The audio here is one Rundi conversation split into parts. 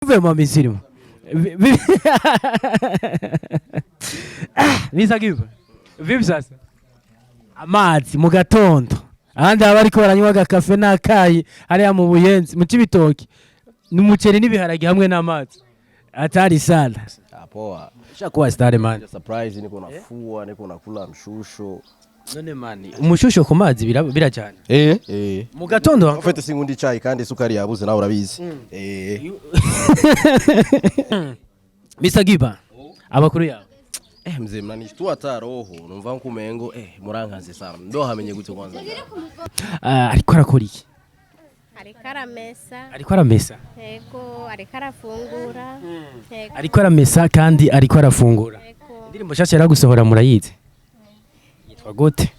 Uvuye mu mizirimo. Ah, Mr. Giba. Vipi sasa? Amazi mu gatondo. Ahandi baba bariko baranywa agakafe n'akayi hariya mu Buyenzi, mu Cibitoki. N'umuceri n'ibiharage hamwe n'amazi. Hatari sana. Ah, poa. Ushakuwa star, man. Surprise, niko nafua, niko nakula mshusho. None man, umushusho ku mazi birajana. Eh eh. Mu gatondo. Ufite sinkunda icayi kandi isukari yabuze, nawe urabizi. Eh. Mr. Giba. Abakuru yawe. Eh, mzee, mnanishtua hata roho. Numva nkumengo murankanze sana. Ndo hamenye gute kwanza? Ah, ariko arakora iki? Ariko aramesa. Ariko aramesa. Yego, ariko arafungura. Yego. Ariko aramesa kandi ariko arafungura. Yego. Indirimbo nshasha yaragusohora murayizi? Yitwa gute?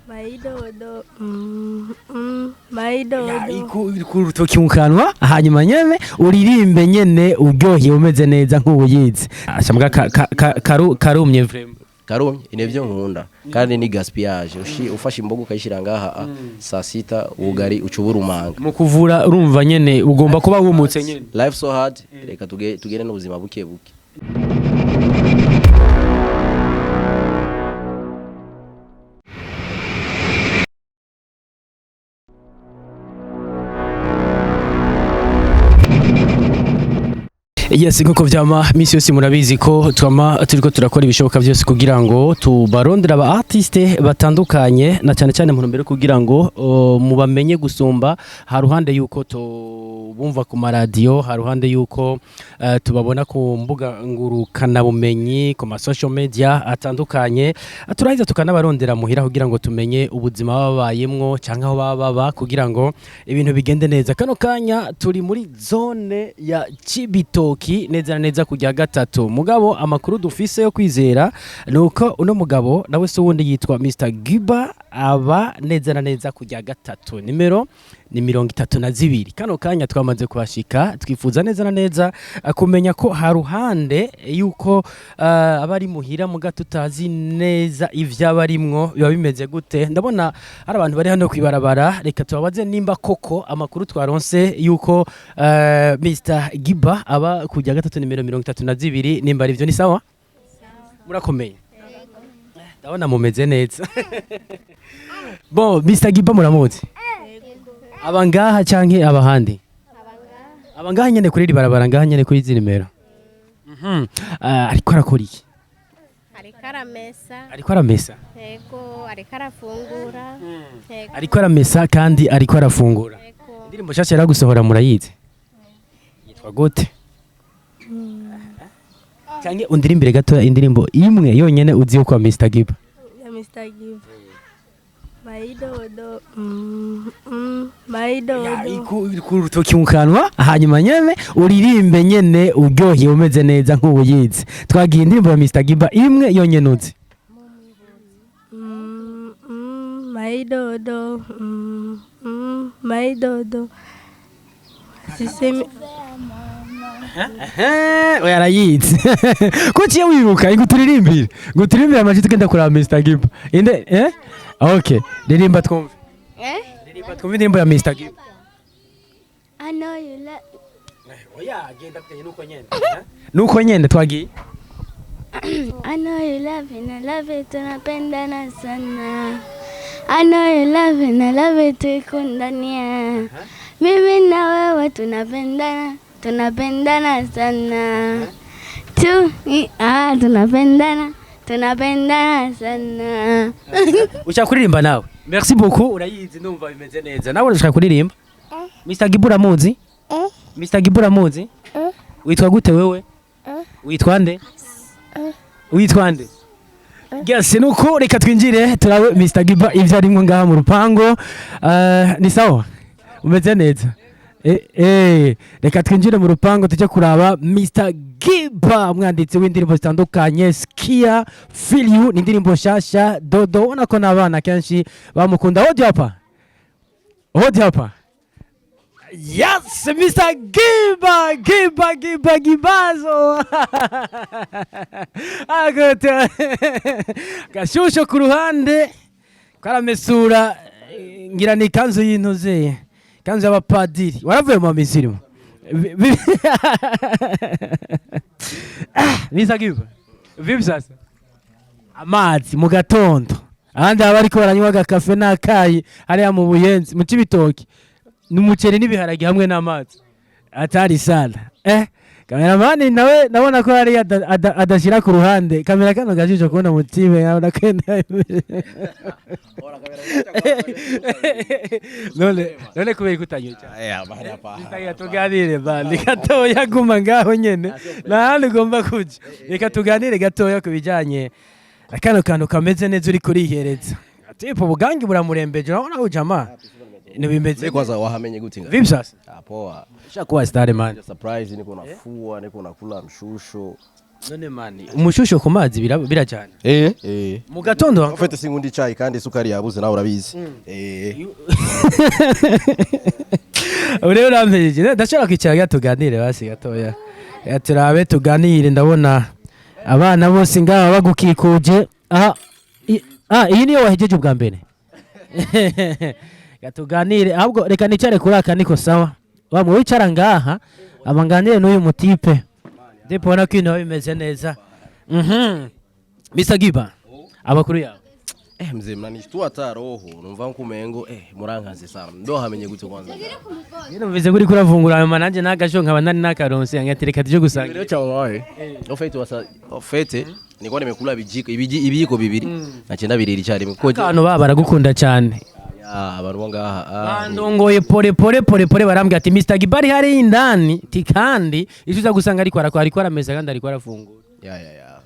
Maidodo, maidodo. Ku rutoki mu kanwa, hanyuma nyene uririmbe nyene uryoheye, umeze neza nk'ubuyizi. Ashambwa karumye vraiment. Karumye inevyo nkunda kandi ni gaspillage. Ufashe imboga ukayishira ngaha saa sita ubugari ucubura umanga. Mu kuvura urumva nyene ugomba kuba wumutse nyene. Life so hard, reka tugere n'ubuzima buke buke. Yes, nkuko vyama misi yose murabizi ko twama turiko turakora ibishoboka byose kugira ngo tubarondere aba artiste batandukanye, na cyane cyane mu ntumbero yo kugira ngo mubamenye gusumba, haruhande yuko tubumva ku maradiyo, haruhande yuko tubabona ku mbuga ngurukana bumenyi, ku ma social media atandukanye. Turaheza tukanabarondera muhira kugira ngo tumenye ubuzima baba babayemwo canke aho baba baba kugira ngo ibintu bigende neza. Kano kanya turi muri zone ya Cibitoki, neza na neza kujya gatatu. Mugabo amakuru dufise yo kwizera nuko uno mugabo nawe se wundi yitwa Mr Giba, aba neza na neza kujya gatatu, nimero ni 32. Kano kanya twamaze kuhashika, twifuza neza na neza kumenya ko haruhande yuko abari muhira muga tutazi neza ivy'abarimwo biba bimeze gute. Ndabona hari abantu bari hano kwibarabara, reka tubabaze nimba koko amakuru twaronse yuko Mr Giba aba kujya gatatu nimero 32 nimba ari byo. Ni sawa, murakomeye, ndabona mumeze neza. Bon, Mr Giba muramuzi? Aba ngaha canke abahandi? Aba ngaha nyene kuri iri barabara, ngaha nyene kuri izi nimero. Ah, ariko arakora iki? Ariko aramesa. Ariko aramesa. Yego, ariko arafungura. Yego. Ariko aramesa kandi ariko arafungura. Yego. Indirimbo nshasha yaragusohora murayizi? Yitwa gute? Canke undirimbire gato indirimbo imwe yonyene uzi yo kwa Mr Giba. Ya Mr. Give. Maidodo, maidodo. Ku rutoki mu kanwa, hanyuma nyene uririmbe nyene uryoheye, umeze neza nk'ubuyizi. Twagiye, indirimbo ya Mr Giba imwe yonyene uzi. Maidodo, maidodo. Sisemi. Oya, arayizi. Ko uciye wiruka ngo turirimbire, ngo turirimbire amajwi tugenda kuraba Mr Giba. Inde eh? Okay, ririmba twumve. Eh? Ririmba twumve indirimbo ya Mr Giba. I know you love. Oya, genda kugenda nuko nyene. Nuko nyene twagiye. I know you love it, I love it, tunapendana sana. I know you love it, I love it, tukundania. Mimi na wewe tunapendana, tunapendana sana. Tu, tunapendana, tunapendana sana. Ushaka kuririmba nawe? Merci beaucoup, urayizi ndumva bimeze neza. Nawe urashaka kuririmba? Mr Giba uramuzi? Mr Giba uramuzi? Witwa gute wewe? Witwa nde? Witwa nde? Yes, nuko reka twinjire turabe Mr Giba ivyo arimwo ngaha mu rupango. Ni sawa? Umeze neza? Reka twinjire mu rupango tujye kuraba Mr Giba, umwanditsi w'indirimbo zitandukanye. Skia Feel You ni indirimbo nshasha Dodo, ubona ko n'abana kenshi bamukunda. Hodi hapa, hodi hapa. Yes, Mr. Giba, Giba, Giba, Gibazo. Agote. Gashusho ku ruhande karamesura, ngira ni ikanzu y'intuze. Kanzu y'abapadiri, waravuye mu mizirimo. Ah, Mr. Giba, vipi sasa? Amazi mu gatondo, abandi baba bariko baranywa agakafe n'akayi hariya mu Buyenzi, mu Cibitoki, n'umuceri n'ibiharage hamwe n'amazi atari sana. Kameramani nawe ndabona ko hariya adashira ku ruhande kamera kano gajisho kubona mutibe nkabona kwenda. None kubera ko utanywa cyane? Reka tuganire bandi gatoya, guma ngaho nyene, nta handi ugomba kuja. Reka tuganire gatoya ku bijanye na kano kantu kameze neza uri kurihereza. Tipo ubugangi buramurembeje, urabona ko jamaa ntibimeze. Mimi kwanza wahamenye gute nga? Vipi sasa? Ah, poa. Ushakuwa star, man. Surprise, niko nafua, niko nakula mshusho. None man, umushusho ku mazi birajana? Eh eh. Mu gatondo? En fait singundi icayi kandi isukari yabuze, nawe urabizi. Ubu rero urampejeje, ndashobora kwicara gato tuganire basi gatoya. Turabe tuganire. Ndabona abana bose ngaha bagukikuje. Aha, iyi niyo wahejeje ubwa mbere. Reka tuganire, ahubwo reka nicare kuri aka, niko sawa. Wamwe wicara ngaha aba nganire n'uyu mutipe, ndipo ubona ko ibintu biba bimeze neza. Mr. Giba, amakuru yawe? Eh, mzee, mnanishtua hata roho. Numva nkumengo murankaze sana. Ndo hamenye gute kwanza? Nyine numvise ko uriko uravungura ayo, nanjye n'agasho nkaba nari nakaronse, nkatereka tuje gusangira. Leo cha wawe. En fait wasa en fait nilikuwa nimekula vijiko ibiyiko bibiri na cyenda biriri icyarimwe. Ko Akantu baba baragukunda cyane. Ya, abantu bo ngaha Bandongoye pole pole pole pole, barambwira ati Mr. Gibari hari indani ti, kandi icyo uza gusanga ariko arakora, ariko arameza kandi ariko arafungura. Ya.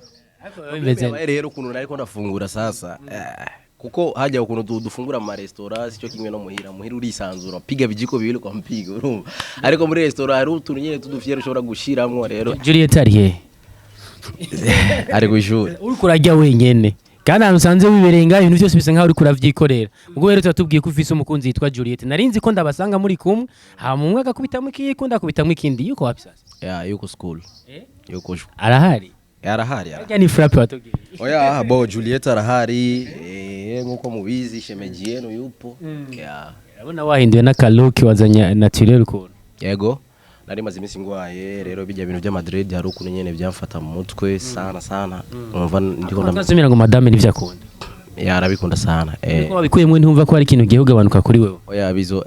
Bimeze Yabaye rero ukuntu nariko ndafungura sasa, kuko hajya ukuntu dufungura mu maresitora sicyo kimwe no muhira. Muhira urisanzura, piga ibijiko bibiri kwa mpigo, urumva, ariko muri resitora hari utuntu nyine tudufyero ushobora gushiramwo rero. Juliet ari he? Ari kw'ishuri. Uriko urarya wenyene kandi ahantu usanze wibereye ngaho, ibintu byose bisa nkaho uriko uravyikorera. Ubwo rero turatubwiye ko ufise umukunzi yitwa Juliet. Narinzi ko ndabasanga muri kumwe, hama umwe agakubitamwo ikiyiko, undi akubitamwo ikindi. Yuko wapi sasa? Ya, yuko school, yuko Arahari? Arahari. Harya ni frappe watubwiye. Oya, bo Juliet arahari, nkuko mubizi shemeji yenu yupo, ya. Urabona wahinduye n'akalook, wazanye naturel ukuntu. Yego, nari maze iminsi ngwaye rero, bijya bintu by'Madrid hari ukuntu nyene byamfata mu mutwe sana sana, umva ndiko Twasumira ngo madame nivyo akunda. Ya, arabikunda sana. Ko wabikuyemo, ntumva ko hari ikintu giye kugabanuka kuri wewe? Oya, bizo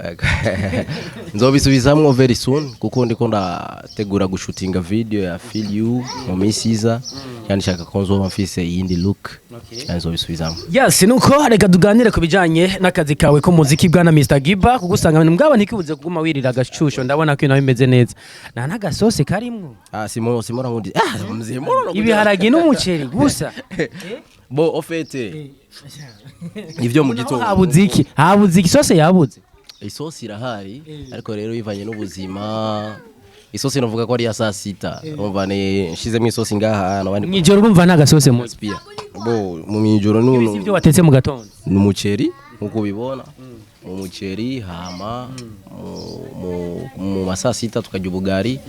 nzobisubizamwo very soon, kuko ndiko ndategura gushutinga video ya Feel You mu minsi iza, yani shaka ko nzoba mfise iyindi look, yani nzobisubizamwo. Yes, nuko reka tuganire ku bijanye n'akazi kawe k'umuziki, bwana Mr. Giba, kuko usanga mbwaba ntikibuze kuguma wirira agashusho. Ndabona ko ibintu bimeze neza, nta n'agasose karimwo. Ah, simo simo rangundi, ah mzee, mbona Ibiharage n'umuceri gusa? Bo au fait ivyo mu gitondo. Habuze iki? Habuze iki? Isose yabuze? Isosi irahari, ariko rero bivanye n'ubuzima, isosi novuga ko ari iya saa sita, urumva ni nshizemo isosi ngaha nabandi. Mw'ijoro urumva nta gasose mu Pia bo mu mijoro Ibi nuno. si ibyo watetse mu gatondo? Ni umuceri nkuko ubibona, mu muceri, hama mu masaa sita tukarya ubugari,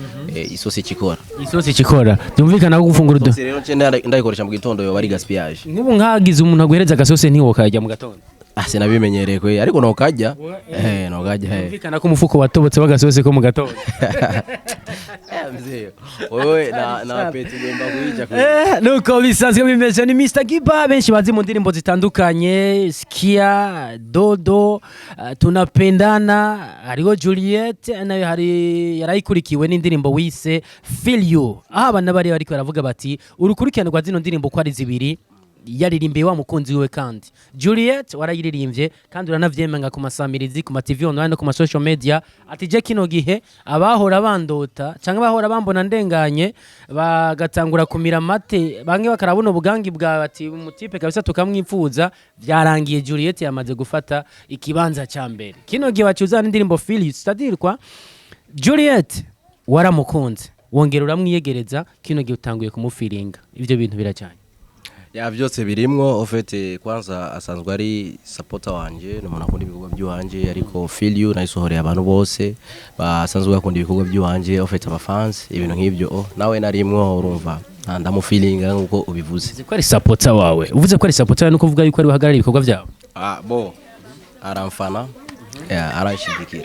isosi ikikora. Isosi ikikora, byumvikana ko gufungura udu Isosi rero nce ndayikoresha mu gitondo yoba ari gaspillage. Nk'ubu nkagize umuntu aguhereza agasose, ntiwokajya mu gatondo? Ah, sinabimenyereye kwe, ariko nokajya, nokajya. Byumvikana ko umufuko watobotse w'agasose ko mu gatondo. Mzee, wewe na peti ugomba kuyica kwe. Nuko bisanzwe bimeze. Ni Mr. Giba benshi bazi mu ndirimbo zitandukanye, Sikia, Dodo, Tunapendana, hariho Juliet nayo hari yarayikurikiwe n'indirimbo wise Feel You, aho abana bari bariko baravuga bati urukurikirane rwa zino ndirimbo ko ari zibiri yaririmbiye wa mukunzi wiwe, kandi Juliet warayiririmbye kandi uranavyemenga ku masamirizi, ku ma TV online no ku ma social media, ati je kino gihe abahora bandota cyangwa abahora bambona ndenganye bagatangura kumira amate, bamwe bakarabona ubugangi bwa bati umutipe kabisa tukamwipfuza, byarangiye Juliet yamaze gufata ikibanza cya mbere. Kino gihe bacyuzana indirimbo Feel You, c'est-à-dire kwa Juliet waramukunze, wongera uramwiyegereza, kino gihe utanguye kumufiringa, ibyo bintu birajyanye? Ya, byose birimwo. Au fait kwanza asanzwe ari supporter wanje, ni umuntu akunda ibikorwa by'iwanje, ariko Feel You nayisohoreye abantu bose basanzwe bakunda ibikorwa by'iwanje, au fait abafans, ibintu nk'ibyo. Oh, nawe narimwo, urumva. Ah, ndamufilinga nkuko ubivuze. Uzi ko ari supporter wawe? Uvuze ko ari supporter wawe, nuko uvuga yuko ari uhagarariye ibikorwa byawe? Ah, bo aramfana. Yeah, aranshigikira,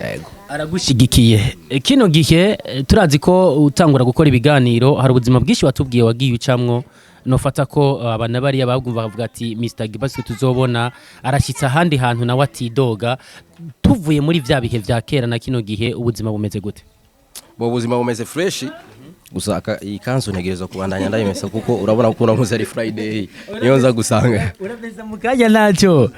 yego. Aragushigikiye. Kino gihe turazi ko utangura gukora ibiganiro hari ubuzima bwinshi watubwiye wagiye ucamwo. Nofata ko abana bariya bagumva bavuga ati Mr Gibasi tuzobona arashyitse ahandi hantu nawe atidoga. Tuvuye muri vya bihe vya kera na kino gihe, ubuzima bumeze gute? Bo, ubuzima bumeze fresh, gusa iyi kanzu ntegerezwa kubandanya ndayimesa, kuko urabona ko uno munsi ari Friday, niyo nza gusanga. Urameze mu kanya ntacyo.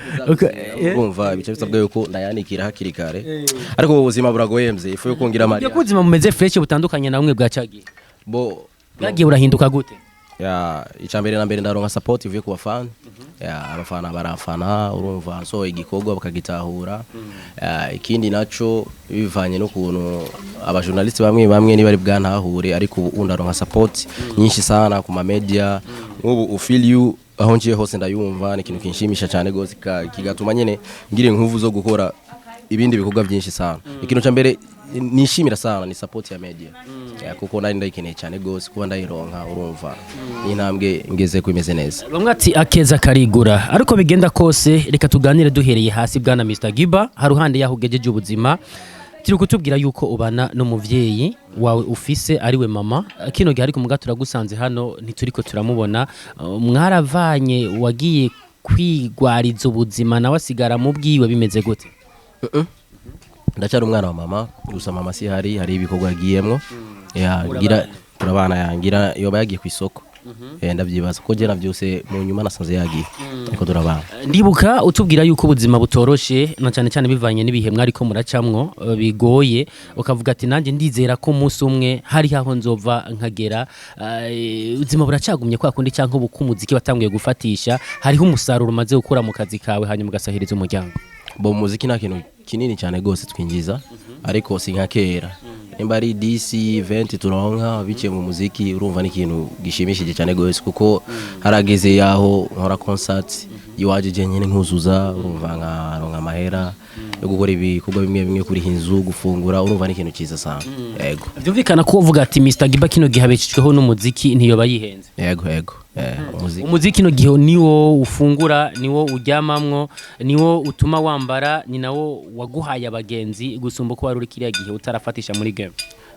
Urumva bice bisabwa yuko ndayanikira hakiri kare, ariko ubu buzima buragoye mze, ifu yo kungira Iyo mariya. Ubuzima bumeze fresh butandukanye na bumwe bwa cagiye? Bo. Bwagiye burahinduka gute? Ya, icambere na mbere ndaronka support ivuye ku bafana. Ya, abafana barafana, urumva, so igikorwa bakagitahura. Ya, ikindi naco bivanye n'ukuntu abajournaliste bamwe bamwe niba ari bwantahure, ariko ubu ndaronka support nyinshi sana ku ma media. Nk'ubu Feel You aho ngiye hose ndayumva, ni ikintu kinshimisha cyane gose, kigatuma nyene ngira inkuvu zo gukora ibindi bikorwa byinshi sana. Ikintu cya mbere nishimira sana ni support ya media. Ya, kuko nari ndayikeneye cyane gose, kuba ndayironka, urumva ni intambwe ngeze ko imeze neza. Bamwe ati akeza karigura, ariko bigenda kose reka tuganire duhereye hasi. Bwana Mr Giba, haruhande yaho ugejeje ubuzima, turi kutubwira yuko ubana n'umuvyeyi wawe ufise ariwe mama. Kino gihe ariko muga turagusanze hano ntituriko turamubona. Mwaravanye, wagiye kwigwariza ubuzima nawe asigara mu bwiwe, bimeze gute? Ndacyari umwana wa mama, gusa mama si hari, hari ibikorwa yagiyemwo. Ya, ngira turabana, yangira yoba yagiye ku isoko. Ndavyibaza ko je navyose mu nyuma nasanze yagiye, ariko turabana. Ndibuka utubwira yuko ubuzima butoroshe, na cyane cyane bivanye n'ibihe mwariko muracamwo bigoye, ukavuga ati nanjye ndizera ko umunsi umwe hari aho nzova nkagera. Ubuzima buracagumye kwa kundi, cyangwa ubu ko umuziki watanguye gufatisha hariho umusaruro umaze gukura mu kazi kawe, hanyuma ugasahiriza umuryango? Bo, muziki nta kintu kinini cyane gose twinjiza, ariko si nka kera. Nimba ari DC 20 turonka biciye mu muziki, urumva ni ikintu gishimishije cyane gose, kuko harageze yaho nkora concert iwaje je nyene nkuzuza, urumva nkaronka amahera yo gukora ibikorwa bimwe bimwe, kuriha inzu, gufungura, urumva ni ikintu cyiza sana, yego. Byumvikana ko uvuga ati Mr Giba kino gihe abeshejweho n'umuziki ntiyoba yihenze. Yego, umuziki. Umuziki kino gihe niwo ufungura, niwo uryamamwo, niwo utuma wambara, ni nawo waguhaye abagenzi gusumba uko wari uri kiriya gihe utarafatisha muri game?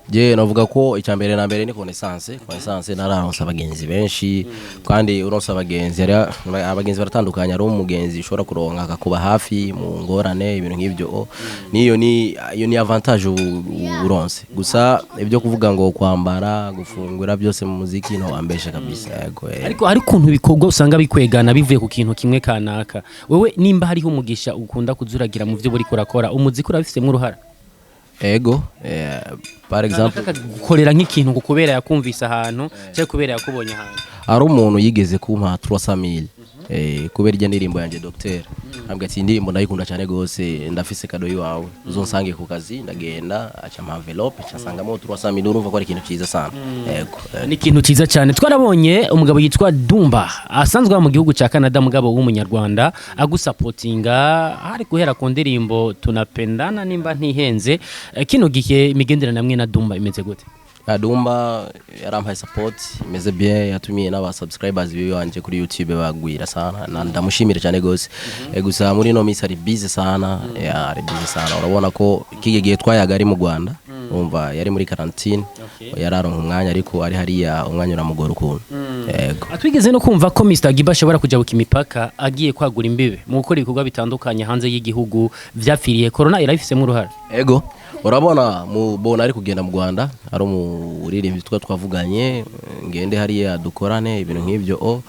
Je navuga ko icya mbere na mbere ni connaissance. Connaissance, nararonse abagenzi benshi, kandi uronse abagenzi, hari abagenzi baratandukanye. Hari umugenzi ushobora kuronka akakuba hafi mu ngorane, ibintu nk'ibyo, niyo ni iyo ni avantage uronse. Gusa ibyo kuvuga ngo kwambara, gufungura, byose mu muziki, no wambesha kabisa, yego. Ariko hari ukuntu ibikorwa usanga bikwegana bivuye ku kintu kimwe kanaka. Wewe nimba hariho umugisha ukunda kuzuragira mu byo uriko urakora, umuziki urabifisemo uruhara? Ego, par exemple Gukorera nk'ikintu ngo kubera yakumvise ahantu cyangwa kubera yakubonye ahantu. Hari umuntu yigeze kumpa 300,000 kubera irya ndirimbo yanjye Docteur, ambwira ati indirimbo ndayikunda cyane gose, ndafise cadeau iwawe, uzonsange ku kazi. Ndagenda, aca ampa envelope, aca nsangamo 300,000. Urumva ko ari ikintu cyiza sana, yego. Ni ikintu cyiza cyane. Twarabonye umugabo yitwa Dumba asanzwe aba mu gihugu cya Canada, mugabo w'umunyarwanda, agusapotinga hari guhera ku ndirimbo Tunapendana nimba ntihenze. Kino gihe imigenderanire namwe na Dumba imeze gute? Dumba yarampaye support imeze bien, yatumiye n'aba subscribers biwe wanje kuri YouTube bagwira sana, na ndamushimira cyane gose. Gusa muri no minsi ari busy sana, ya, ari busy sana. Urabona ko kige gihe twayaga ari mu Rwanda, umva yari muri quarantine, yararonka umwanya, ariko ari hariya umwanya uramugora ukuntu, yego. Twigeze no kumva ko Mr Giba ashobora kujabuka imipaka agiye kwagura imbibe mu gukora ibikorwa bitandukanye hanze y'igihugu, vyapfiriye corona, irabifisemo uruhara? Ego, urabona mu bona ari kugenda mu Rwanda, ari umuririmbyi twa twavuganye ngende hariya dukorane ibintu nk'ibyo, o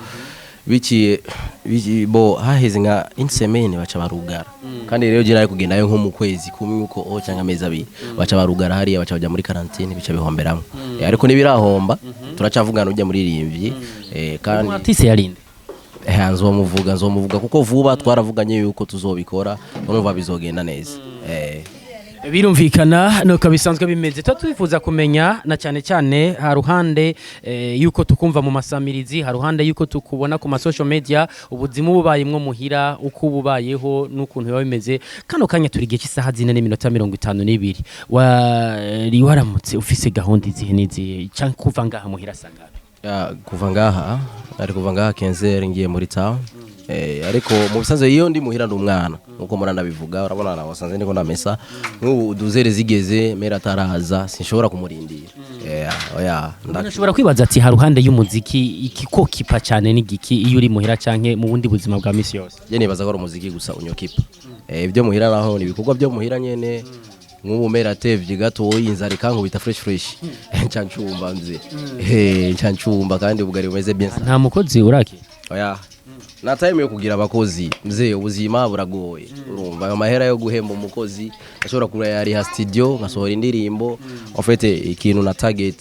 biciye bo haheze nka une semaine baca barugara. Kandi rero je nari kugendayo nko mu kwezi kumwe uko o cyangwa amezi 2, baca barugara hariya, baca bajya muri quarantine, bica bihomberamwo. Ariko ntibirahomba, turacavugana ujya muririmbyi, kandi Artiste yarinde? Nzomuvuga kuko vuba twaravuganye yuko tuzobikora, urumva bizogenda neza. Birumvikana nuko bisanzwe bimeze. Tuba twifuza kumenya na cyane cyane haruhande yuko tukumva mu masamirizi, haruhande yuko tukubona ku ma social media, ubuzima bubayemwo muhira, uko bubayeho n'ukuntu biba bimeze. Kano kanya turi igihe cy'isaha 4:52, wari waramutse ufise gahunda izihe n'izihe, canke kuva ngaha muhira sangabe? Ya, kuva ngaha, ari kuva ngaha 15 ngiye muri town. Ariko mu bisanzwe iyo ndi muhira ndi umwana, nkuko muranabivuga, urabona na wasanze ndiko ndamesa nk'ubu duzere zigeze mera ataraza, sinshobora kumurindira. Oya. Umuntu ashobora kwibaza ati haruhande y'umuziki ikikokipa cyane n'igiki iyo uri muhira canke mu bundi buzima bwa misi yose? Je nibaza ko ari umuziki gusa unyokipa. Ibyo muhira naho ni ibikorwa byo muhira nyene. Nk'ubu mera atevye gatoyi, inzara ikankubita fresh fresh, nca ncumba mze. Nca ncumba kandi ubugari bumeze bien sana. Nta mukozi uraki? Oya, na time yo kugira abakozi mzee, ubuzima buragoye. Urumva ayo mahera yo guhemba umukozi ashobora kuba yariha studio nkasohora indirimbo, en fait ikintu na target.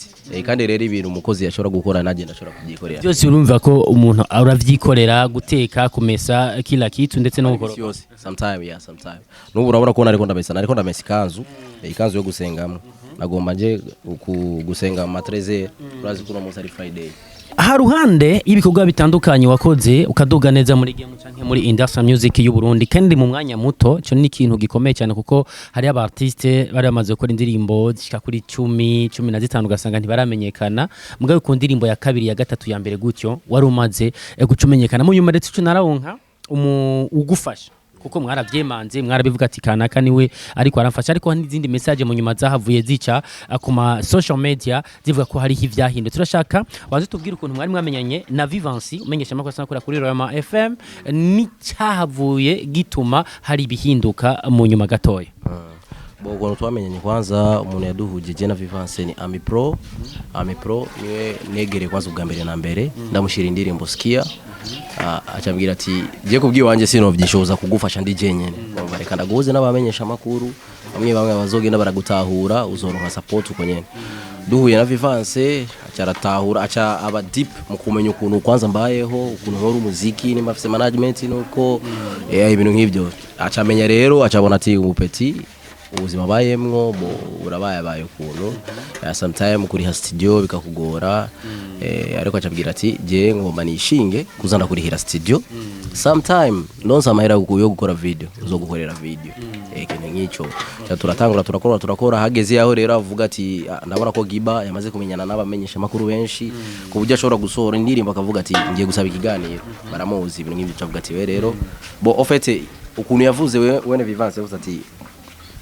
Kandi rero ibintu umukozi yashobora gukora nanjye ndashobora kubyikorera. Byose urumva ko umuntu uravyikorera, guteka, kumesa, kila kitu, ndetse no gukora? Imisi yose, sometime, yeah, sometime. N'ubu urabona ko nariko ndamesa, nariko ndamesa ikanzu, ikanzu yo gusengamo. Nagomba nje gusenga mu 13h, urazi ko uno munsi ari Friday. Haruhande y'ibikorwa bitandukanye wakoze ukaduga neza muri game canke muri industrial music y'u Burundi kandi mu mwanya muto, cyo ni ikintu gikomeye cyane, kuko hari aba artiste bari bamaze gukora indirimbo zishika kuri 10, 15, ugasanga ntibaramenyekana. Mugabo ku ndirimbo ya kabiri, ya gatatu, ya mbere gutyo, wari umaze guca umenyekana. Mu nyuma ndetse uco narawonka ugufasha, kuko mwarabyemanze, mwarabivuga ati kanaka niwe ariko aramfasha. Ariko hari n'izindi message mu nyuma zahavuye zica ku ma social media zivuga ko hariho ivyahindutse. Turashaka waze tubwire ukuntu mwari mwamenyanye na Vivansi, umenyesha amakuru asanzwe akora kuri Roma FM, n'icyahavuye gituma hari ibihinduka mu nyuma gatoya. Bo, ukuntu twamenyanye, kwanza umuntu yaduhuje je na Vivance ni Ami Pro. Ami Pro niwe negereye kwanza ubwa mbere na mbere, ndamushira indirimbo Skia. Acambwira ati je kubwiwanje sinovyishoboza kugufasha ndi jenyene, umva reka ndaguhuze n'abamenyesha amakuru bamwe bamwe bazogenda baragutahura, uzoronka support uko nyene. Duhuye na Vivance aca aratahura, aca aba deep mu kumenya ukuntu kwanza mbayeho, ukuntu nkora umuziki, nimba afise management, nuko ibintu nk'ivyo. Aca amenya rero, aca abona ati ubu petit ubuzima bayemwo burabayabaye ukuntu, sometime kuriha studio bikakugora. Ariko acabwira ati je ngomba nishinge kuza ndakurihira studio, sometime ndonsa amahera yo gukora video, uzogukorera video. Ikintu nk'ico. Ca turatangura, turakora, turakora, hageze yaho rero avuga ati: "Ah, ndabona ko Giba yamaze kumenyana n'abamenyesha makuru benshi ku buryo ashobora gusohora indirimbo akavuga ati ngiye gusaba ikiganiro, baramuzi," ibintu nk'ibyo. Avuga ati we rero bo en fait ukuntu yavuze we wene Vivance yavuze ati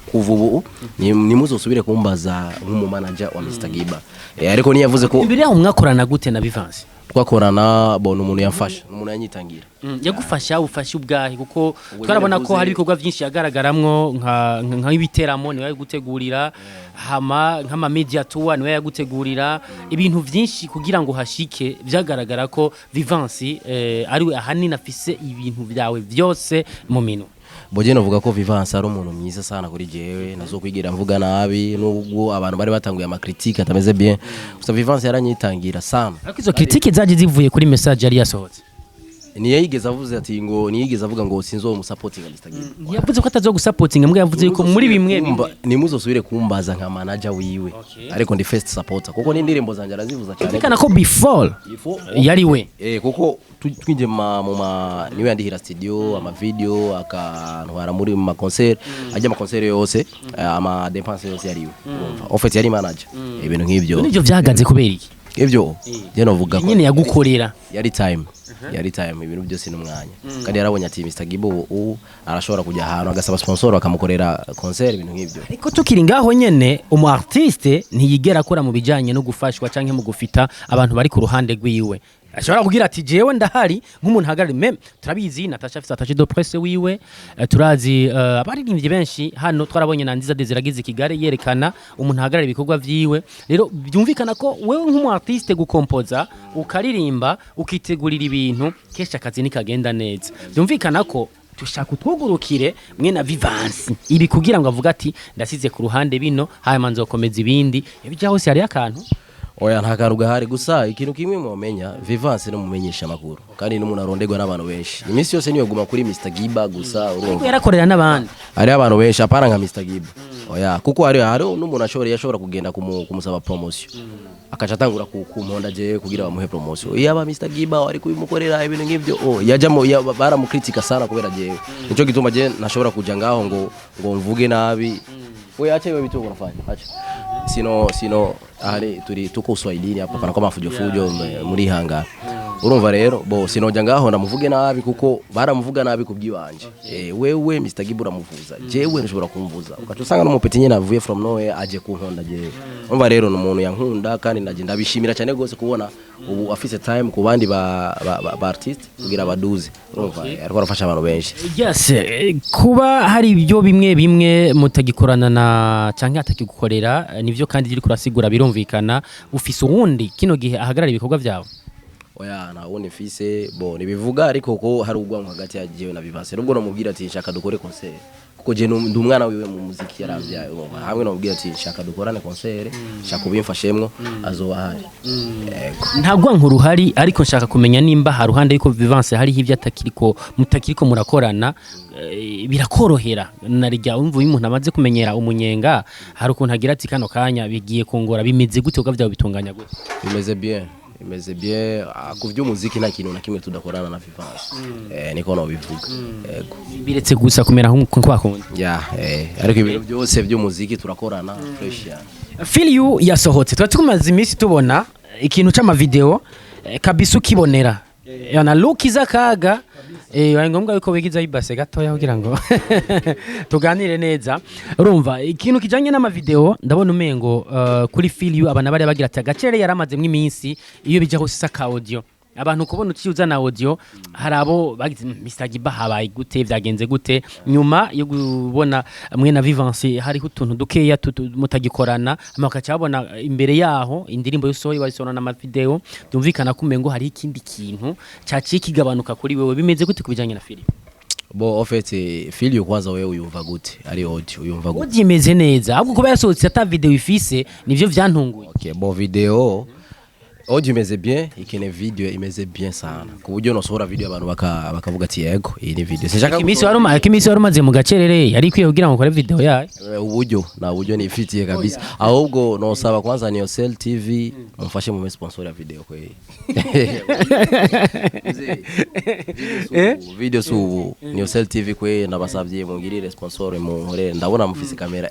kuva ubu nimuzosubire kumbaza nk'umumanager wa Mr Giba. Ariko niyavuze ko Imbere yaho mwakorana gute na Vivansi? Twakorana bona umuntu yamfasha, umuntu yanyitangira. Yagufasha ufasha ubwahe? Kuko Ubwo twarabona nyene ko hari mvuze- ibikorwa byinshi yagaragaramwo nk'ibiteramo niwe yagutegurira, hama nk'ama media tour niwe yagutegurira, ibintu byinshi kugira ngo hashike. Byagaragara ko Vivansi ariwe ahanini afise ibintu byawe byose mu minwe. Boje novuga ko Vivance ari umuntu mwiza sana kuri jewe, nazokwigira mvuga nabi nubwo abantu bari batanguye ama critique atameze bien. Gusa Vivance yaranyitangira sana. Ariko izo critique zaje zivuye kuri message yari yasohotse. Niyigeze avuze ati ngo niyigeze avuga ngo sinzo musupporting Mr Giba. Yavuze ko atazogusapotinga, mbwa yavuze yuko muri bimwe bimwe Nimuzosubire kumbaza nka manager wiwe, ariko ndi first supporter kuko n'indirimbo zanje arazivuza cyane. Byumvikana ko before yari we. Kuko twinjiye mu ma niwe yandihira studio, ama video, akantwara muri mu ma concert, ajya ama concert yose, ama dépense yose yariwe. Urumva en fait yari manager, ibintu nk'ibyo. Nibyo byahagaze kubera iki? Ibyo je novuga ko Nyine yagukorera. Yari time, yari time, ibintu byose n'umwanya. Kandi yarabonye ati Mr Gibo ubu arashobora kujya ahantu agasaba sponsor bakamukorera concert, ibintu nk'ibyo. Ariko tukiri ngaho nyene, umu artiste ntiyigera akora mu bijanye no gufashwa canke mu gufita abantu bari ku ruhande rwiwe. Ashobora kugira ati jewe ndahari nk'umuntu hagarari même. Turabizi Natasha afise attaché de presse wiwe, turazi abaririmbyi benshi hano, twarabonye na Nziza Desire agize Kigali yerekana umuntu ahagarara ibikorwa vyiwe. Rero byumvikana ko wewe nk'umu artiste gukompoza, ukaririmba, ukitegurira ibintu, kenshi akazi nikagenda neza. Byumvikana ko tushaka utwugurukire mwe na Vivansi ibi kugira ngo avuge ati ndasize ku ruhande bino, hanyuma nzokomeza ibindi. Ibyo hose hariyo akantu. Oya, nta kantu gahari. Gusa ikintu kimwe mwomenya, Vivance no mumenyesha amakuru kandi n'umuntu aronderwa n'abantu benshi iminsi yose, niyo guma kuri Mr Giba gusa, urumva. Yarakorera n'abandi. Hariho abantu benshi, apana nka Mr Giba, oya, kuko hari n'umuntu yashobora kugenda kumusaba promotion akaca atangura kumponda jewe kugira bamuhe promotion. Yaba Mr Giba wari kubimukorera ibintu nk'ibyo, oh, yajamo baramukritika sana kubera jewe. Nico gituma je ntashobora kuja ngaho ngo mvuge nabi. We acha hiyo vitu unafanya, acha. Sino ahari turi tuko uswahilini hapa, panakuwa mafujo fujo muri hanga. Urumva rero, bo sinojya ngaho ndamuvuge nabi, kuko baramuvuga nabi kubwibanje. Wewe Mr Gibu uramuvuza, jewe nshobora kumvuza, ugaca usanga n'umupeti nyine avuye from nowhere aje kunkunda jewe. Urumva rero, ni umuntu yankunda, kandi naje ndabishimira cyane gose kubona ubu afise time ku bandi ba artiste kugira baduze. Urumva, ariko arafasha abantu benshi. Yes, kuba hari ibyo bimwe bimwe mutagikorana na canke atakigukorera, nivyo, kandi iri kurasigura birumvikana. Ufise uwundi kino gihe ahagarara ibikorwa vyawe? Oya, nta wundi mfise. Bo nibivuga, ariko ko hari urwango hagati ya jewe na Vivance, nubwo namubwira ati nshaka dukore concert, kuko je ndi umwana wiwe mu muziki, yaramvyaye. Urumva, hamwe namubwira ati nshaka dukorane concert, nshaka ubimfashemwo, azoba ahari. Yego. Nta rwanko ruhari, ariko nshaka kumenya nimba haruhande yuko Vivance hariho ibyo atakiriko, mutakiriko murakorana, birakorohera narijya umva iyo umuntu amaze kumenyera umunyenga, hari ukuntu agira ati kano kanya bigiye kungora. Bimeze gute uko vyawe bitunganya gute? Bimeze bien, bimeze bien. Ku vy'umuziki nta kintu na kimwe tudakorana na Vivance, niko nobivuga. Yego. Biretse gusa kumera nko kwa kundi. Ya, ariko ibintu byose by'umuziki turakorana fresh ya. Feel You yasohotse, tuba tumaze iminsi tubona ikintu c'amavideo, kabisa ukibonera yana look z'akaga, bibaye ngombwa yuko wigiza ibase gatoya kugira ngo tuganire neza. Urumva, ikintu kijanye n'amavideo, ndabona umengo kuri Feel You abana bari bagira ati agacere yaramazemwo iminsi, iyo bija hose saka audio, abantu kubona uciye uzana audio, hari abo bagize: "Mr Giba habaye gute, vyagenze gute?" Nyuma yo kubona mwe na Vivance hariho utuntu dukeya mutagikorana, hama bakaca babona imbere yaho indirimbo y'usohoye bayisona n'amavideo, byumvikana ko umengo hariho ikindi kintu caciye kigabanuka kuri wewe. Bimeze gute kubijanye na Feel You? Bo en fait, Feel You kwanza wewe uyumva gute? Ari audio, uyumva gute? Audio imeze neza, ahubwo kuba yasohotse ata video ifise nivyo vyantunguye. Okay, bon, video, audio imeze bien, ikene video imeze bien sana, ku buryo nosohora video abantu bakavuga ati yego, iyi ni video. Sinshaka Ariko iminsi wari umaze mu gacerere yari ikwiye kugira ngo ukore video yayo. Uburyo na uburyo nifitiye kabisa. Ahubwo nosaba kwanza Niocel TV mumfashe mu sponsor ya video kweli. Video su Niocel TV kwe, nabasavye mungirire sponsor, munkorere, ndabona mufise kamera,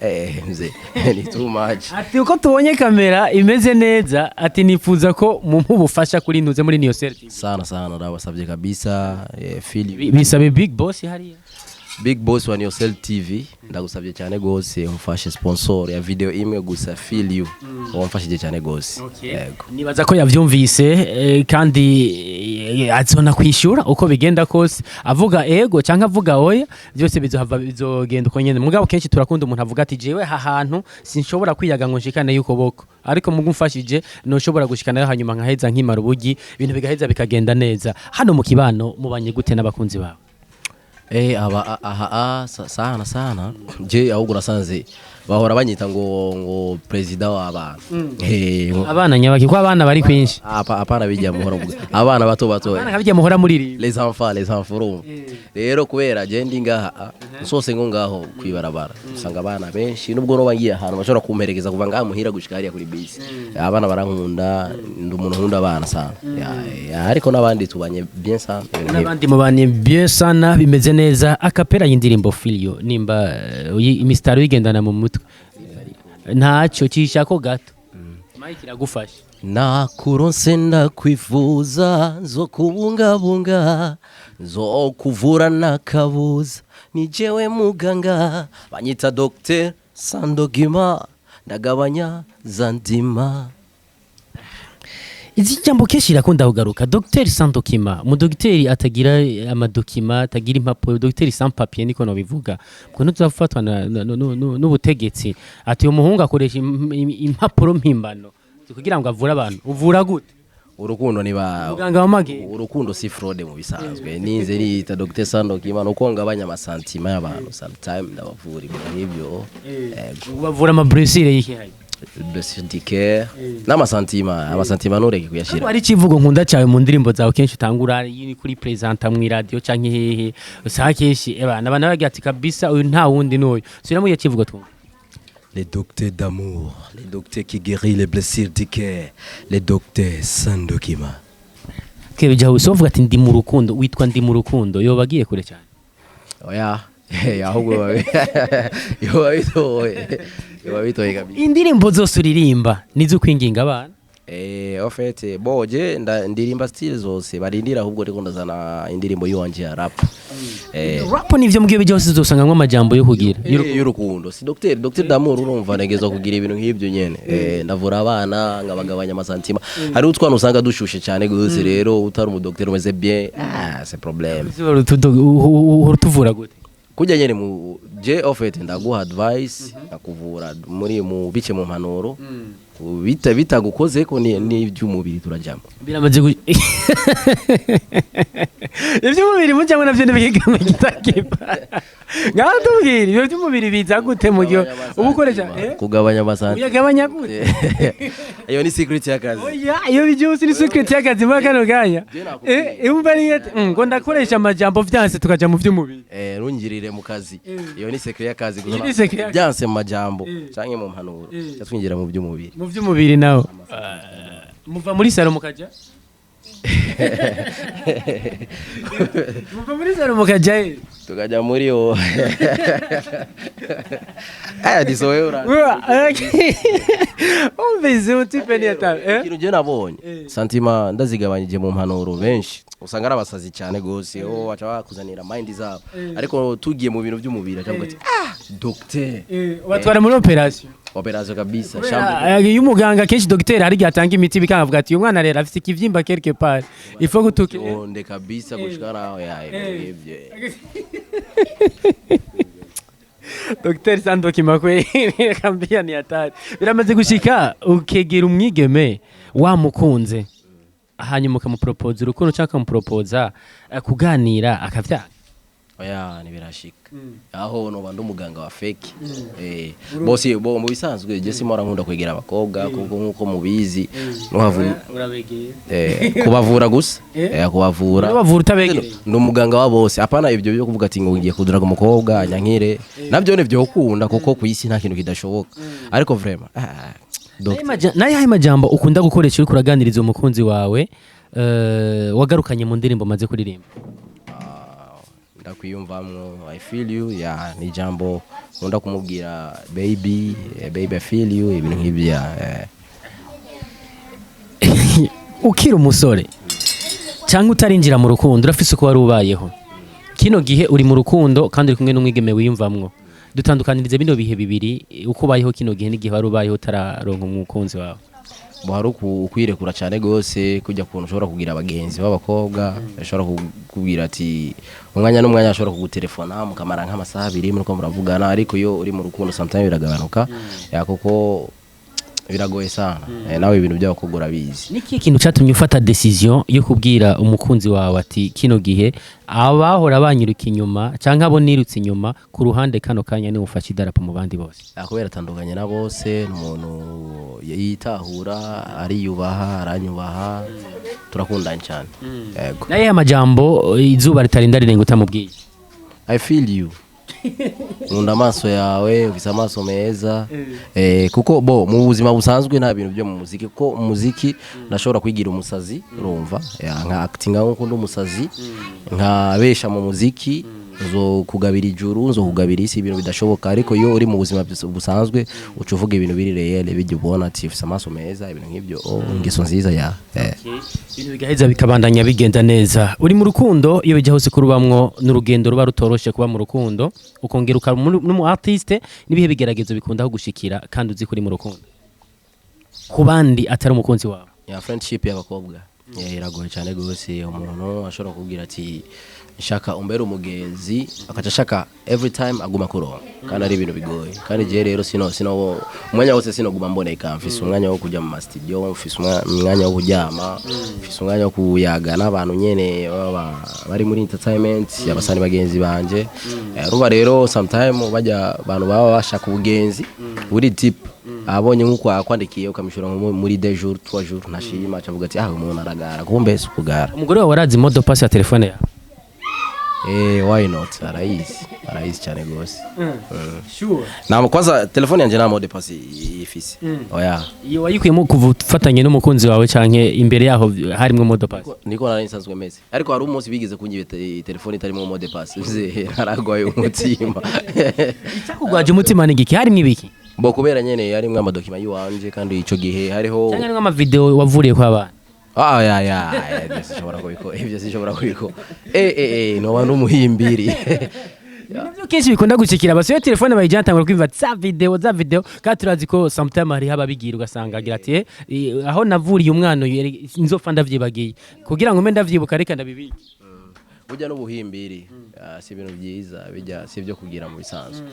mzee, ni too much. Ati uko tubonye kamera imeze neza, ati nifuza ko mumpa ubufasha kuri ntuze muri Niocel TV. Sana sana, ndabasavye kabisa, feel Bisabe big boss hariya. Big boss wa Niocel TV, ndagusabye cyane gose umfashe sponsor ya video imwe gusa, Feel You, wamfashije cyane gose. Yego. Nibaza ko yavyumvise, kandi azona kwishura uko bigenda kose, avuga ego canke avuga oya, byose bizohava bizogenda uko nyene. Mugabo kenshi turakunda umuntu avuga ati jewe ha hantu sinshobora kwiyaga ngo nshikane y'ukuboko, ariko mugu mfashije noshobora gushikanayo, hanyuma nkaheza nkimara ubugi, ibintu bigaheza bikagenda neza. Hano mu kibano mubanye gute n'abakunzi bawe? Aba aha sana sana, je ahubwo nasanze bahora banyita ngo president w'abana. Abana nyabaki, ko abana bari kwinshi? Apa, apana, bijya muhora muvuga abana bato bato. Abana kabijya muhora muririmba. Les enfants, les enfants, urumva rero, kubera je ndi ngaha nsose ngo ngaho kwibarabara usanga abana benshi, nubwo noba ngiye ahantu bashobora kumperekeza kuva ngaha muhira gushika hariya kuri bisi. Abana barankunda, ndi umuntu nkunda abana sana. Ya, ariko n'abandi tubanye bien sana, ibintu nk'ibyo. N'abandi mubanye bien sana, bimeze neza. A cappella y'indirimbo Feel You, nimba imisitari uyigendana mu mutwe, ntacyo cishako gato, mike iragufasha. Nakuronse ndakwifuza, nzokubungabunga, nzokuvura nakabuza, ni jewe muganga, banyita Dr Sandogima, ndagabanya za ndima. Izi jambo kenshi irakunda kugaruka, Dr Sandokima, umudogiteri atagira amadokima, atagira impapuro, Dr sans papier niko nobivuga, ubwo ntuzafatwa n'ubutegetsi ati uyu muhungu akoresha impapuro mpimbano kugira ngo avure abantu. Uvura gute? Urukundo niba Muganga wa mage. Urukundo si fraude mu bisanzwe. Ninze niyita Dr Sandokima nuko ngabanya amasantima y'abantu, sometime ndabavura ibintu nk'ibyo. Yego. Bavura ama blessure y'ikihaye? Blessure du cœur n'amasantima, amasantima ntureke kuyashira. Hari ikivugo nkunda cyawe mu ndirimbo zawe, kenshi utangura iyo uri kuri presenta mu radio canke hehe, usanga kenshi ebana abantu bagira ati kabisa uyu nta wundi n'uyu. Subiramo iyo kivugo twumve. Les docteurs d'amour, les docteurs qui guérit les blessures du cœur, les docteurs Sandokima. Kebija usovuga ati ndi mu rukundo, witwa ndi mu rukundo, yoba agiye kure cyane. Oya, ahubwo yoba bitoye, yoba bitoye kabisa. Indirimbo zose uririmba nizo kwinginga abana? En fait, bon, je ndirimba style zose, barindira ahubwo ndiko ndazana indirimbo yiwanje ya rap. Rap nivyo mugiye byose uzosangamo amajambo yo kugira Y'urukundo. Si docteur, docteur d'amour, urumva negezwa kugira ibintu nk'ibyo nyene. Ndavura abana nkabagabanya amasantima. Hari utwana usanga dushushe cyane gose, rero utari umu docteur umeze bien, ah, c'est problème. Uhora utuvura gute? Kujya nyene mu je, en fait, ndaguha advice, ndakuvura muri mu bice, mu mpanuro bita bitagukoze ko ni iby'umubiri turajyamo. Biramaze iby'umubiri mujyamo navyo ntibigame kitakipa. Ngaho tubwire, ibyo by'umubiri biza gute mu gihe uba ukoresha? Kugabanya amasantima. Uyagabanya gute? Iyo ni secret y'akazi. Oya, iyo byose ni secret y'akazi muri kano kanya. Je nakubwiye. Umva ari ngo ndakoresha amajambo vyanse tukaja mu by'umubiri. Rungirire mu kazi, iyo ni secret y'akazi. Iyo ni secret y'akazi. Byanse mu majambo canke mu mpanuro, twinjira mu by'umubiri. Mu by'umubiri naho muva muri salon mukaja, muva muri salon mukaja he? Tukajya muri yo aya disowe ura. Umvise utipe ni atari Ikintu je nabonye, sentiment ndazigabanyije mu mpanuro, benshi usanga ari abasazi cyane gose, oh, baca bakuzanira mind zabo, ariko tugiye mu bintu by'umubiri acavuga ati: "Ah, docteur." Batwara muri operation. Operation kabisa, chambre. Iyo umuganga kenshi dogiteri hari igihe atanga imiti bikavuga ati: "Uyu mwana rero afite ikibyimba quelque part, il faut gutuke." Onde kabisa gushika naho ya ibyo. Dogiteri Sandokima kweli akambia ni hatari. Biramaze gushika ukegera umwigeme wamukunze, hanyuma ukamupropoza urukundo cyangwa ukamupropoza kuganira, akavyanga? Oya, ntibirashika aho noba ndi umuganga wa fake. Bose bo mu bisanzwe je simora nkunda kwegera abakobwa, kuko nkuko mubizi nuhavu Urabegera? Kubavura gusa, kubavura. Urabavura utabegereye? Ndi umuganga wa bose, apana ibyo byo kuvuga ati ngo ngiye kuduraga umukobwa nyankire, nabyo nivyo ukunda, kuko ku isi nta kintu kidashoboka, ariko vraiment, ah, doctor. Nayahe majambo ukunda gukoresha uriko uraganiriza umukunzi wawe, wagarukanye mu ndirimbo maze kuririmba? Ndakwiyumvamwo, I feel you, ya, ni jambo nkunda kumubwira: "Baby, baby, I feel you," ibintu nk'ibyo, ya. Ukiri umusore cyangwa utarinjira mu rukundo, urafise uko wari ubayeho. Kino gihe uri mu rukundo kandi uri kumwe n'umwigeme wiyumvamwo. Dutandukanirize bino bihe bibiri, uko ubayeho kino gihe n'igihe wari ubayeho utararonka umukunzi wawe. Bo hari ukwirekura cyane gose, kujya kuntu ushobora kugira abagenzi b'abakobwa, ashobora kukubwira ati umwanya n'umwanya ashobora kugutelefona mukamara nk'amasaha 2 muriko muravugana, ariko iyo uri mu rukundo sometimes biragabanuka, ya, kuko biragoye sana. Nawe ibintu by'abakobwa urabizi. Ni ikihe kintu cyatumye ufata decision yo kubwira umukunzi wawe ati: "Kino gihe abahora banyiruka inyuma cyangwa abo nirutse inyuma ku ruhande, kano kanya niwe ufashe idarapo mu bandi bose"? Kubera atandukanye na bose, ni umuntu yitahura, ariyubaha, aranyubaha, turakundanye cyane, yego. Naye amajambo izuba ritarinda rirenga utamubwiye? I feel you, nkunda amaso yawe, ufise amaso meza. Kuko bo mu buzima busanzwe nta bintu byo mu muziki, kuko umuziki ndashobora kwigira umusazi, urumva, ya, nka actinga nkuko ndi umusazi, nkabesha mu muziki, nzo kugabira ijuru, nzo kugabira isi, ibintu bidashoboka. Ariko iyo uri mu buzima busanzwe uca uvuga ibintu biri réel, bijya ubona ati ufise amaso meza, ibintu nk'ibyo, oh, ingeso nziza, ya. Ibintu bigaheza bikabandanya bigenda neza. Uri mu rukundo, iyo bijya hose kurubamwo n'urugendo ruba rutoroshe kuba mu rukundo ukongera ukaba n'umu artiste. N'ibihe bigeragezo bikunda kugushikira kandi uzi ko uri mu rukundo ku bandi atari umukunzi wawe? Ya, friendship y'abakobwa, ya, iragoye cyane gose. Umuntu ashobora kubwira ati: "Nshaka umbere umugenzi," akaca ashaka every time aguma kuronka, kandi ari ibintu bigoye. Kandi je rero sino umwanya wose sinoguma mboneka. Mfise umwanya wo kujya mu ma studio, mfise umwanya wo kuryama, mfise umwanya wo kuyaga n'abantu nyene baba bari muri entertainment, abasani bagenzi banje. Urumva rero sometime bajya abantu baba bashaka ubugenzi buri deep, abonye nkuko akwandikiye ukamishura nko muri 2 jours, 3 jours, ntashima, acavuga ati: "Ah, umuntu aragara." Kumbe si ukugara. Umugore wawe arazi mot de passe ya telefone yawe? Why not, arayizi, arayizi cyane gose. Na kwanza telefone yanje nta mot de passe ifise, oya. Iyo wayikuyemo kuva ufatanye n'umukunzi wawe canke imbere yaho harimwo mot de passe? Niko nari nsanzwe meze, ariko hari umunsi bigeze kunyiba telefone itarimo mot de passe, naragwaye umutima. Icyakugwaje umutima ni igiki? Harimwo ibiki? Bo kubera nyene yarimwo ama documents yiwanje, kandi ico gihe hariho Cyangwa ni nk'amavideo wavuriye kwa abana? Ah, ya ya ya, ibyo sinshobora kubikora, ibyo sinshobora kubikora. Noba n'umuhimbiri. Nivyo kenshi bikunda gushikira abasore, telefone bayijana, atangura kwimva za video, za video, kandi turazi ko sometime hariho ababigira, ugasanga agira ati: "Aho navuriye umwana uyu, nzopfa ndavyibagiye, kugira ngo mbe ndavyibuka reka ndabibike." Burya n'ubuhimbiri, si ibintu byiza, bijya si ibyo kugira mu bisanzwe.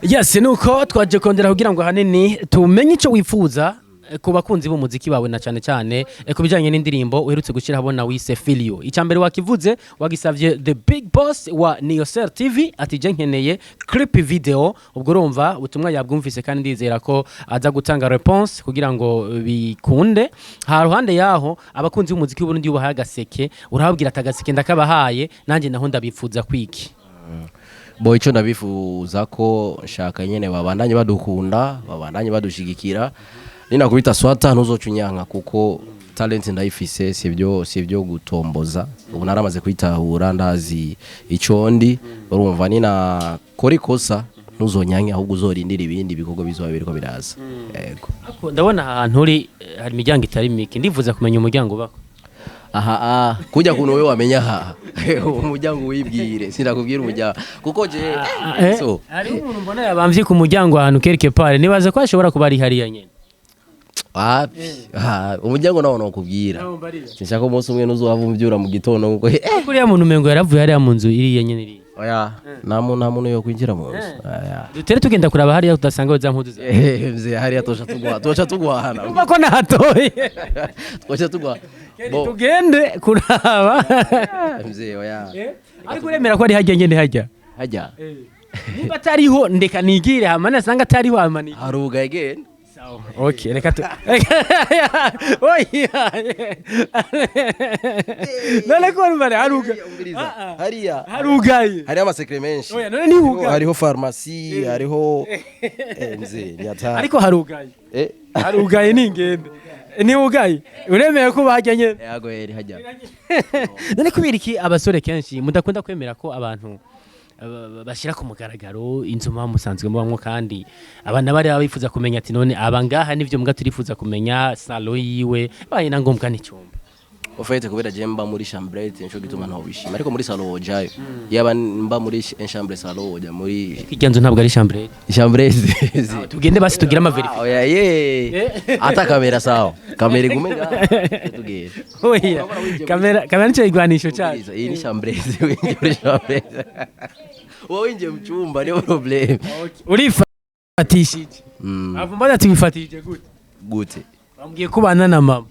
Yes, nuko twaje kongera kugira ngo ahanini tumenye icyo wifuza ku bakunzi b'umuziki bawe, na cyane cyane ku bijyanye n'indirimbo uherutse gushyira ahabona wise Feel You. Icya mbere wakivuze, wagisabye the big boss wa Niyosel TV, ati: "Je nkeneye clip video." Ubwo urumva ubutumwa yabwumvise, kandi ndizera ko aza gutanga response kugira ngo bikunde. Ha ruhande yaho, abakunzi b'umuziki w'Uburundi ubahaye agaseke, urababwira ati: "Agaseke ndakabahaye nanjye, naho ndabifuza kwiki." Bo, icyo ndabifuza ko nshaka nyene babandanye badukunda, babandanye badushigikira. Ninakubita swata ntuzoca unyanka, kuko talent ndayifise, sibyo gutomboza. Ubu naramaze kwitahura, ndazi ico ndi. Urumva, ninakora ikosa ntuzonyanke, ahubwo uzorindira ibindi bikorwa bizoba biriko biraza. Yego. Ariko ndabona ahantu uri hari imiryango itari mike, ndifuza kumenya umuryango ubako. Aha, kujya kuntu wewe wamenya aha umuryango wibwire, sinakubwira umuryango kuko je so Hariho umuntu mbona yabamvye ku muryango ahantu quelque part, nibaza ko ashobora kuba ari hariya nyene. Wapi. Umuryango nawo nokubwira, sinshaka umunsi umwe nuzohava umvyura mu gitondo ngo Kuriya muntu umengo yaravuye hariya mu nzu iriya nyene iriya. Oya, nta muntu yo kwinjira mu nzu. Oya. Dutere tugenda kuraba hariya tudasanga za mpuzu zawe. Mzee, hariya tosha tugwahana. Urumva ko nahatoye. Tosha tugwa bo. Tugende kuraba. Mzee, oya. Ariko uremera ko ari hajya nyene hajya? Hajya. Nimba atariho ndeka nigire, hama nasanga atariho hama nigire. Haruga again. Okay, reka tu. Oya. None ko mbare haruga. Umviriza, hariya Harugaye. hariho ama secrets menshi. Oya, none ni hugaye. Hariho farumasi, hariho mzee, ni hatari. Ariko harugaye. Harugaye ni ingende. Ni ugaye. Uremeye ko bajya nyene. Yago eri hajya. None kubera iki abasore kenshi mudakunda kwemera ko abantu bashyira ku mugaragaro inzu muba musanzwe mubamwo, kandi abana bari bifuza kumenya ati: "None aba ngaha nivyo mbwa turifuza kumenya salon yiwe, baye na ngombwa n'icyumba"? Ufite kubera je mba muri chambrette, nico gituma ntaho bishima, ariko muri salon wojayo. Yaba mba muri chambre, salon woja muri Irya nzu ntabwo ari chambre. Chambrette. Tugende basi tugire ama vérifier. Oya ye, ata kamera, sawa, kamera igume ngaha, tugende. Oya, kamera, kamera nicyo igwanisho cyacu. Umviriza, iyi ni chambrette, winjiye muri chambrette, wowe winjiye mu cyumba, niyo problème. Urifatishije. Avo mbona ati: "Wifatishije gute?" Gute? Bambwiye ko ubana na mama.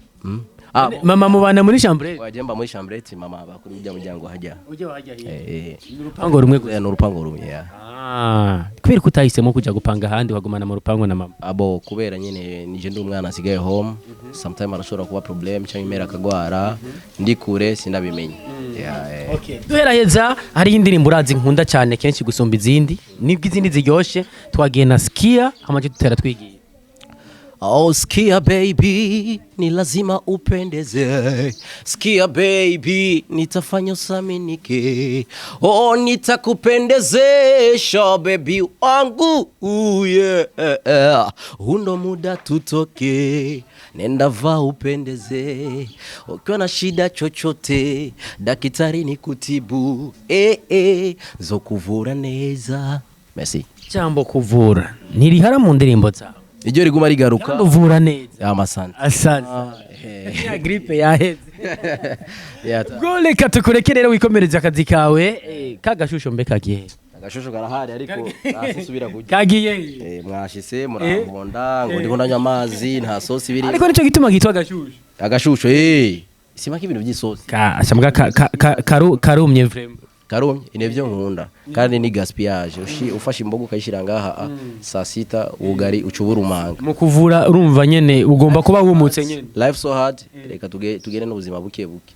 Ah. Mama mubana muri chambre? Waje mba muri chambrette, mama bakuri ujya muryango hajya. Ujya wajya hirya. Eh. Ni urupango rumwe gusa? Eh, ni urupango rumwe, ya. Ah, kubera ko utahisemo kujya gupanga ahandi, wagumana mu rupango na mama? Abo kubera nyine nije ndi umwana asigaye home, sometime arashobora kuba problem cyangwa imera akagwara ndi kure sinabimenye. Yeah. Okay. Duheraheza, hariho indirimbo urazi nkunda cyane kenshi gusumba izindi, nibwo izindi ziryoshe. Twagiye na Skia hamaze dutera twigiye. Oh, skia baby, ni lazima upendeze. Skia baby, nitafanya usaminike. Oh, nitakupendezesha baby wangu. Yeah. Hundo muda tutoke, nenda vaa upendeze. Ukiwa na shida chochote, daktari ni kutibu. Zokuvura neza. Merci. Jambo kuvura ntirihara mu ndirimbo zawe. Iryo riguma rigaruka. Kandi uvura neza. Amasante. Asante. Ya grippe yaheze. Yata. Ubwo reka tukureke rero wikomereze akazi kawe. Kagashusho mbe kagiye? Agashusho karahari, ariko nasubira kurya. Kagiye. Mwashise murambonda ngo ndiko ndanywa amazi, nta sosi biri. Ariko nicyo gituma kitwa agashusho. Agashusho, simaka ibintu by'isosi. Ka asambwa karumye vraiment. Karumye inevyo nkunda, kandi ni gaspillage. Ufashe imboga ukayishira ngaha, saa sita ubugari ucubura umanga. Mu kuvura urumva nyene ugomba kuba wumutse nyene. Life so hard, reka tugende n'ubuzima buke buke.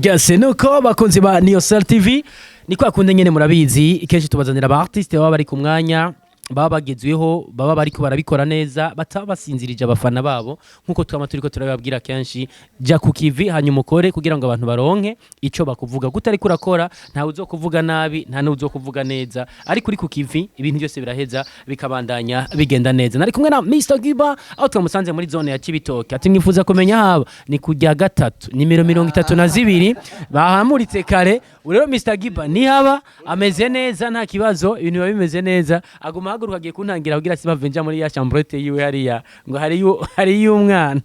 Yes, nuko bakunzi ba Niyosel TV, ni kwa kundi nyene murabizi, kenshi tubazanira aba artiste baba bari ku mwanya. Baba bagezweho, baba bariko barabikora neza, bataba basinzirije abafana babo. Nkuko twama turiko turababwira kenshi, jya ku kivi hanyuma ukore kugira ngo abantu baronke ico bakuvuga. Kutariko urakora, ntawe uzokuvuga nabi, nta n'uzokuvuga neza, ariko uri ku kivi ibintu byose biraheza bikabandanya bigenda neza. Nari kumwe na Mr Giba aho twamusanze muri zone ya Cibitoke. Ati mwifuza kumenya haba ni kujya gatatu, nimero 32, bahamuritse kare. Rero Mr Giba nihaba ameze neza, nta kibazo, ibintu biba bimeze neza. Aguma ahaguruka agiye kuntangira kugira sibavenja muri ya chambrette yiwe hariya, ngo hariyo umwana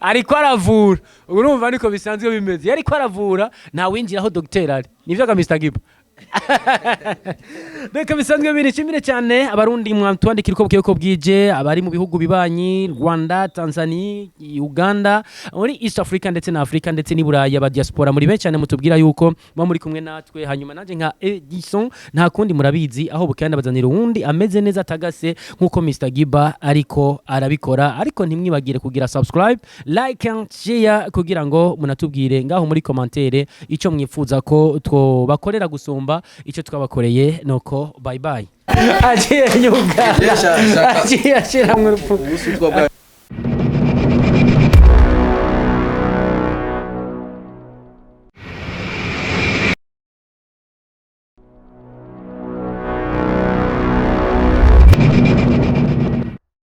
ariko aravura. Urumva niko bisanzwe bimeze, yariko aravura, nta winjira aho docteur ari. Nivyo ga Mr Giba? Reka bisanzwe biri. Nshimire cyane Abarundi mwatwandikira uko bukeye uko bwije, abari mu bihugu bibanyi, Rwanda, Tanzania, Uganda, muri East Africa ndetse na Africa ndetse n'i Burayi, aba diaspora muri benshi cyane mutubwira yuko muba muri kumwe natwe. Hanyuma nanjye nka Edison, nta kundi, murabizi, aho bukeye ndabazanira uwundi ameze neza atagase nkuko Mr Giba ariko arabikora. Ariko ntimwibagire kugira subscribe, like and share, kugira ngo munatubwire ngaho muri commentaire icyo mwifuza ko twobakorera gusumba icyo twabakoreye. Nuko bye bye, aciye yugara, aciye ashyira mu rupfu. Ubusutwa bwa